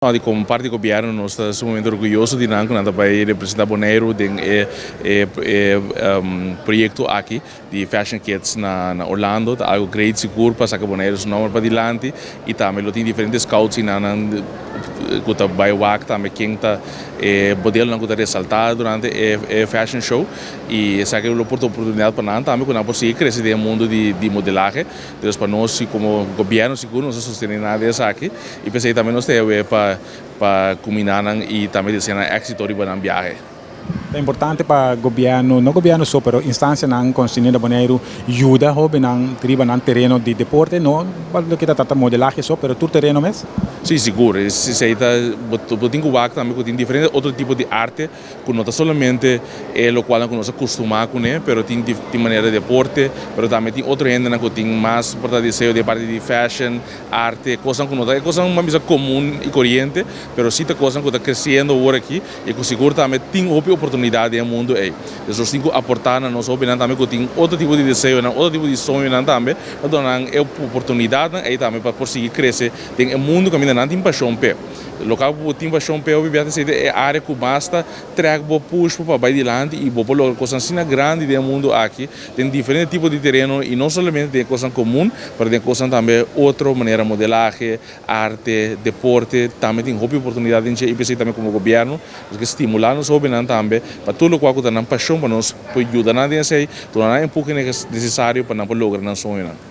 Di komo parti di gobièrnu nos ta sumamente orguyoso di nan ku nan ta bai representá Boneiru den e e proyekto aki di Fashion Kids na na Orlando. Ta algu great sigur pa saka Boneiru su nòmber padilanti i tambe lo tin diferente scouts i nan ku ta bai wak tambe ken ta e modelonan ku ta resaltá durante e e fashion show i esaki lo por ta oportunidat pa nan tambe ku nan por sigui krese den e mundu di di modelahe. Entonces pa nos si komo gobièrnu sigur nos a sostené nan den esaki i p'esei tambe nos ta hewe pa pa kuminá nan i tambe desea nan éksito riba nan biahe. Ta importante pa gobièrnu, no gobièrnu so pero instansianan konserní na Boneiru yuda hóbennan riba nan tereno di deporte, no pa loke ta trata modelahe so pero tur tereno mes? Sí, sigur. Esei ta bo tin ku wak tambe ku tin diferente otro tipo di arte ku no ta solamente e lokualnan ku nos a kustumá kuné, pero tin tin manera di deporte, pero tambe tin otro hendenan ku tin mas por ta deseo den parti di fashion, arte, kosnan ku no ta e kosnan mas bisa komun i koriente, pero si ta kosnan ku ta kresiendo awor aki i ku sigur tambe tin hopi oportunidat den e mundu ei. Entonces nos tin ku aportá na nos hóbennan tambe ku tin otro tipo di deseonan, otro tipo di soñonan tambe, pa duna nan e oportunidatnan ei tambe pa por sigui krese den e mundu kaminda nan tin pashon p'e. Local ku bo tin pashon p'e hopi bia ta sete e área ku mas ta trèk bo, push bo pa bai dilanti i bo por logra kosnan asina grandi den e mundu aki den diferente tipo di tereno i no solamente den e kosnan komun pero den kosnan tambe otro manera modelahe, arte, deporte tambe tin hopi oportunidat den dje i p'esei tambe komo gobièrnu nos ke stimulá nos hóbennan tambe pa tur lokual ku ta nan pashon pa nos por yuda nan den esei, duna nan empuhe nesesario pa nan por logra nan soñonan.